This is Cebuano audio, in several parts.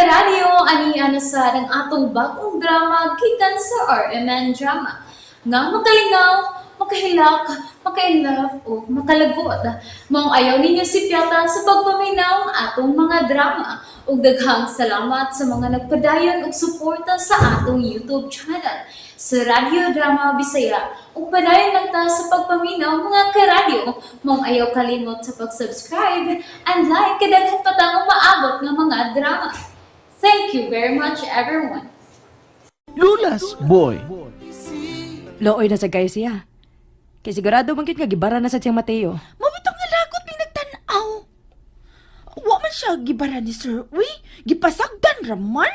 Karadyo, ani ana sa ang atong bagong drama gikan sa RMN Drama nga makalingaw, makahilak, maka-inlove o makalagot. Maong ayaw ninyo sipyata sa pagpaminaw ang atong mga drama. Ug daghang salamat sa mga nagpadayon og suporta sa atong YouTube channel sa Radyo Drama Bisaya. Ug padayon lang ta sa pagpaminaw, mga karadyo. Maong ayaw kalimot sa pag-subscribe and like kay daghan pa tang umaabot nga mga drama. Thank you very much, everyone. Lola's Boy. Looy na sa kayo siya. Kay sigurado man gyud nga gibara na sa siyang Mateo. Mao bitong nalagot may nagtan-aw. Wa man siya gibara ni Sir. Uy, gipasagdan raman.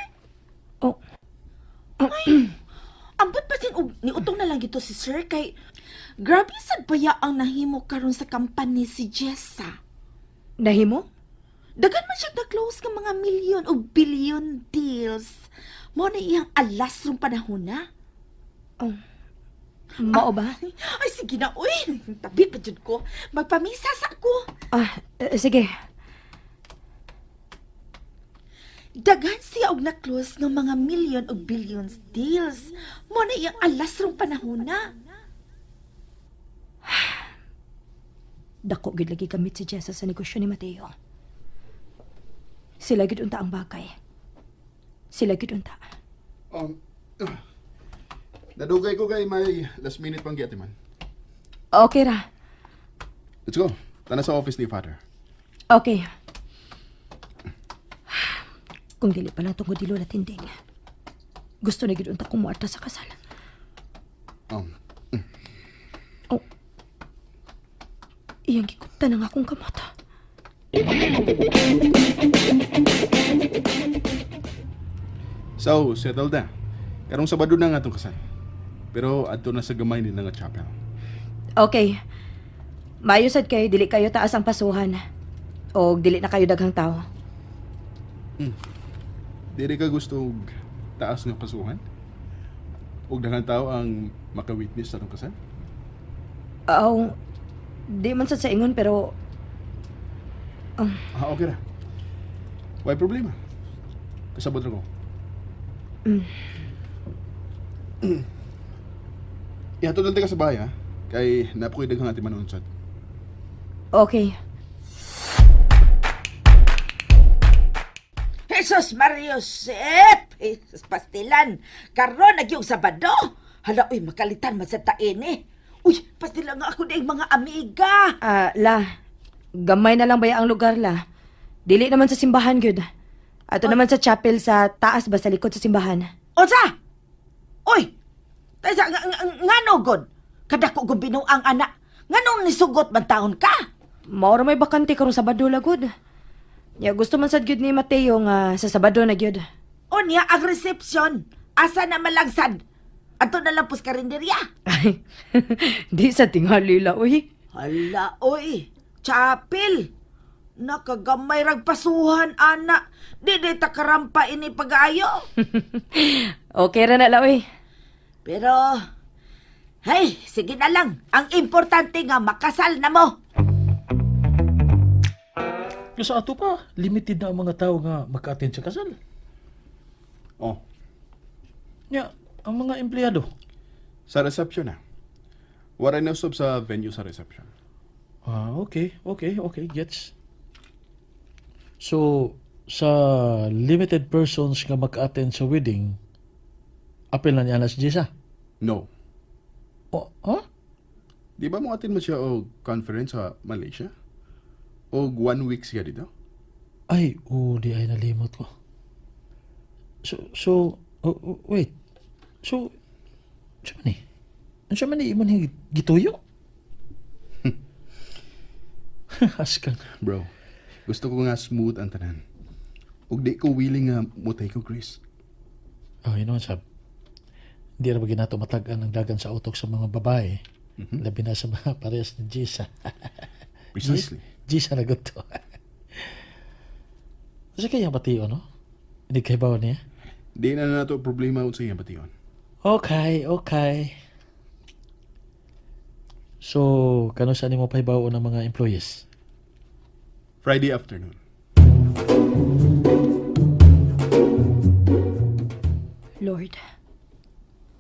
Oh. Ambot pa sin og niutong na lang gito si Sir kay grabe sad baya ang nahimo karon sa company si Jessa. Nahimo? Dagan man siya na-close nga mga milyon o billion deals. Mao na iyang alas rong panahon na. Oh. Mao ba? Ay, sige na, uy. Tabi pa jud ko. Magpamisa sa ko. Ah, sige. Daghan siya og na-close nga mga milyon o billions deals. Mao na iyang alas rong panahon na. Dako gyud lagi gamit si Jessa sa negosyo ni Mateo. Sila gyud unta ang bagay. Sila gyud unta. Nadugay ko kay may last minute pang man. Okay ra. Let's go. Tana sa office ni Father. Okay. Kung dili pa lang tungod ni Lola Tinding. Gusto na gyud unta kong muadto sa kasal. Oh. Iyang gikutan ang akong kamot. So, settled na. Karong Sabado na nga atong kasal. Pero adto na sa gamay nila nga chapel. Okay. Maayo sad kay dili kayo taas ang pasuhan. O dili na kayo daghang tao. Dili ka gusto og taas nga pasuhan? Og daghang tao ang maka-witness sa atong kasal? Aw, di man sad sa ingon pero Ah, okay ra. Way problema. Kasabot ra ko. Ihatod lang ka sa bahay, ha? Kay naa poy daghang atiman unsad. Okay. Jesus Maria Josep! Jesus pastilan! Karon nagyong Sabado! Hala, uy, makalitan man sa tain eh. Uy, pastilan nga ako na mga amiga. Ah, la. Gamay na lang baya ang lugar, la. Dili naman sa simbahan gyud. Ato naman sa chapel sa taas ba sa likod sa simbahan. Unsa? Uy! Taysa, ngano god? Kadako gud binuang anak. Nganong nisugot man taon ka? Mao ra may bakante karong Sabado lagod. Ya gusto man sad gyud ni Mateo nga sa Sabado na gyud. Unya ang reception. Asa na malagsad? Ato na lang pus karinderya. Ay, di sa tingali la, uy. Hala, oy. Chapel. Nakagamay rag pasuhan, ana. Di di ta karampa ini pag-ayo. Okay ra na la, uy. Pero, hey, sige na lang. Ang importante nga, makasal na mo. Yung sa ato pa, limited na ang mga tao nga maka-attend sa kasal. Oh, Nya, ang mga empleyado. Sa reception na. Wala na usab sa venue sa reception. Ah, okay, gets. So, sa limited persons nga maka-attend sa wedding, apil na niya na si Jessa. No. Oh, huh? Di ba mo attend mo siya og conference sa Malaysia? Og one week siya dito? Ay, oh, di ay nalimot ko. So, oh, wait. So, unsa man ni? Unsa man ni imong gituyo? Askan. Bro, gusto ko nga smooth ang tanan. Ug di ko willing nga mutay ko, Chris. Oh, you know what, sab? Hindi ra ba ginato matag-an ang dagan sa utok sa mga babae? Labi na sa mga parehas ni Jisa. Precisely. Jisa na gusto. Kasi kaya bation, no? Hindi kay bawa niya? Di na nato problema unsa iyang bation. Okay. So, kano saan mo pahibaw ng mga employees? Friday afternoon.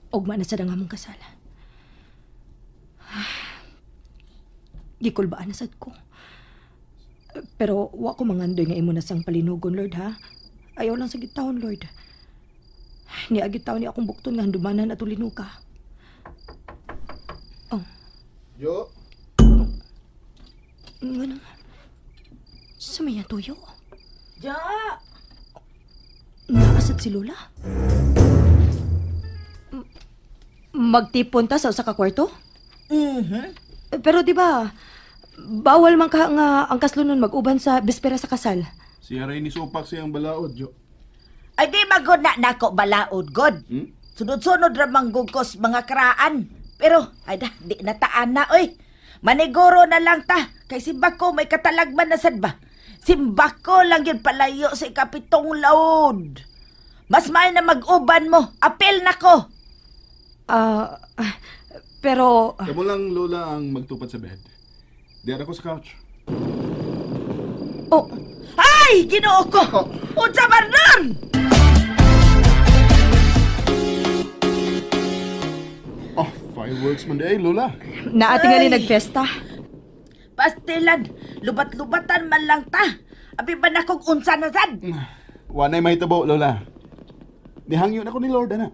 Ugma na sad ang among kasal. Gikulbaan na sad ko. Pero wa ko mangandoy nga imo na sang palinugon, Lord, ha? Ayaw lang sa gitawon, Lord. Niagi taon ni akong bukton nga handumanan at linuga. Oh, Jo, nga na. Sa may tuyo. Jo! Naasad si Lola. Magtipon ta sa usa ka kwarto? Mhm. Pero di ba, bawal man ka nga ang kaslunon mag-uban sa bispera sa kasal. siya rin ni Supak siyang balaod, Jo. Ay di magod na nako balaod god. Hmm? Sunod-sunod ra manggugkos mga karaan. Pero ay da, di na taan na oy. Maniguro na lang ta kay simbako may katalagman na sad ba. Simbako lang yun palayo sa ikapitong laod. Mas may na mag-uban mo. Apel na ko. Ah, pero Kamo lang, Lola, ang magtupad sa bed. Diyan ako sa couch. oh, Ay, Ginoo ko. Unsa man nun? Oh, fireworks man day, Lola. naa tingali Ay. nagfesta. Pastilan, lubat-lubatan man lang ta. Abi ba na kog unsa na sad? Wanay mahitabo, Lola. Nihangyo na ko ni Lord, ana.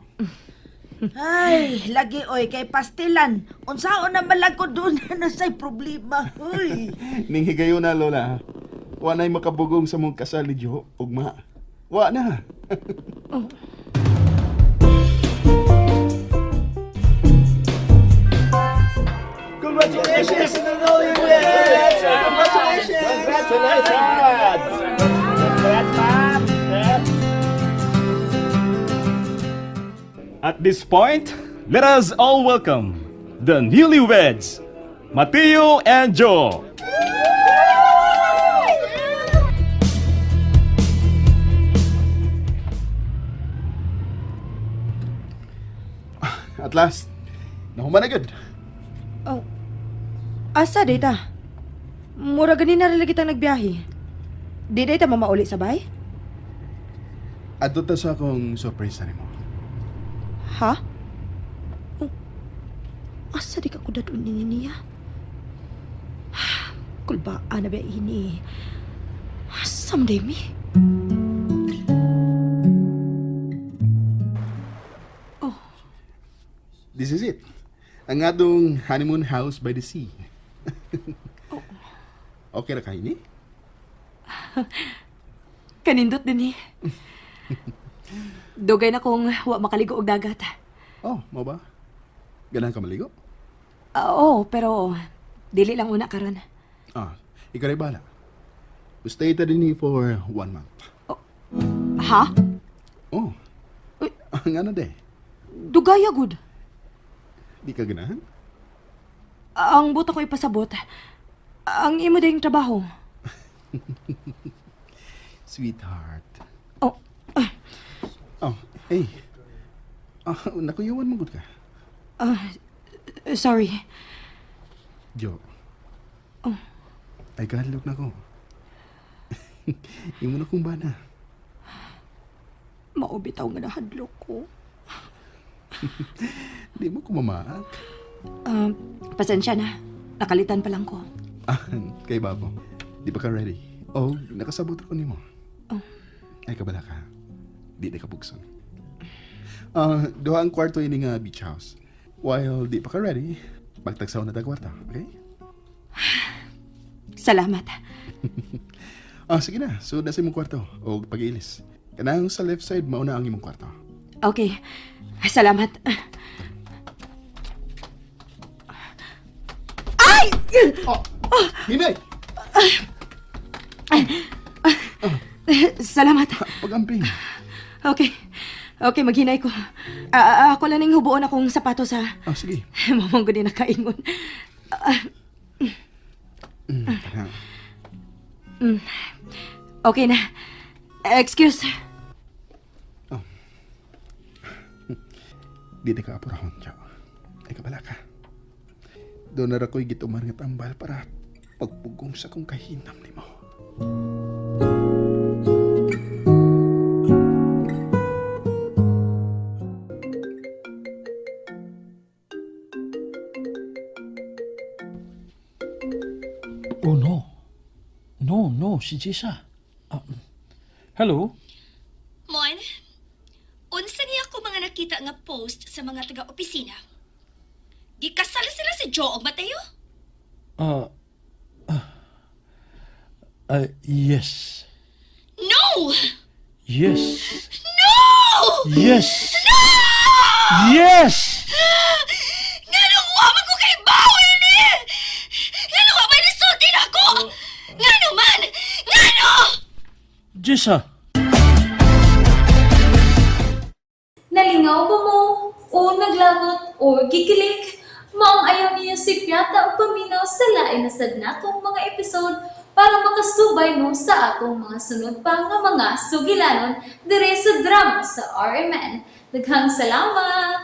Ay, lagi oy kay pastilan. Unsaon na man lang ko doon na say problema. Uy. Ning higayon na, Lola. Wanay makabugong sa mong kasal ni Jo, ugma. Wa na. Congratulations! Congratulations! Congratulations! At this point, let us all welcome the newlyweds, Mateo and Joe. At last, nahuman na gud. Oh. Asa data? Mura gani na rin kitang nagbiyahe. Di data mamauli sa bay? Adto ta sa akong surprise nimo. Ha? Oh. Asa di ka ko dadun ni niya? Kulbaan na ba ini? Asam day mi? This is it. Ang atong honeymoon house by the sea. Okay ra kay ni? Kanindot din eh. Dugay na kong wa makaligo og dagat. Oh, mo ba? Ganahan ka maligo? Ah, oo, pero dili lang una karon. Ah, ikaw rin bahala. Stay ta din for one month. Ha? Oh. Uy. Ang ano de? Dugaya gud. Di ka ganahan? Ang buta ko ipasabot. Ang imo ding trabaho. Sweetheart. Oh, Oh, hey. Ah, nakuyawan mo gud ka. sorry. Jo. Oh. Ay, kahadlok na ko. Imo na kong bana. Mao bitaw nga nahadlok ko. Di mo ko mamaak. Pasensya na. Nakalitan pa lang ko. Ah, kay babo. Di pa ka ready? Oh, nakasabot ko nimo. Oh. Ay, kabala ka. Di na ka bugson. Ah, duha ang kwarto ini nga beach house. While di pa ka ready, magtagsaw na ta kwarto, okay? Salamat. Ah, sige na. Sud na sa imong kwarto o pag-ilis. Kanang sa left side mauna ang imong kwarto. Okay. Salamat. Ay! Oh! Hinay! Salamat. Pag-amping. Okay. Okay, maghinay ko. Ako lang ning hubuon akong sapatos ha. Ah, sige. Mamang ko din nakaingon. Tara. Okay na. Excuse. Di na ka apurahon, Chow. Ay, kabala ka. Doon na ra ko'y gitumar nga tambal para pagpugong sa kong kahinam nimo. si Jisa. Ah, hello? Mon, unsa niya ako mga nakita nga post sa mga taga-opisina? Gikasal sila si Joe og Mateo? Ah, ah, yes. No! Yes. No! Yes. No! Yes! Nganong wa man ko kay bawi ni? Nganong wa man nisulti nako? Ngano man? Ngano? Jisa! Nalingaw ba mo? O naglagot o gikilig? Maong ayaw niyo si Piata o paminaw sa lain na sad natong mga episode para makasubay mo sa atong mga sunod pa nga mga sugilanon dire sa drama sa RMN. Daghang salamat!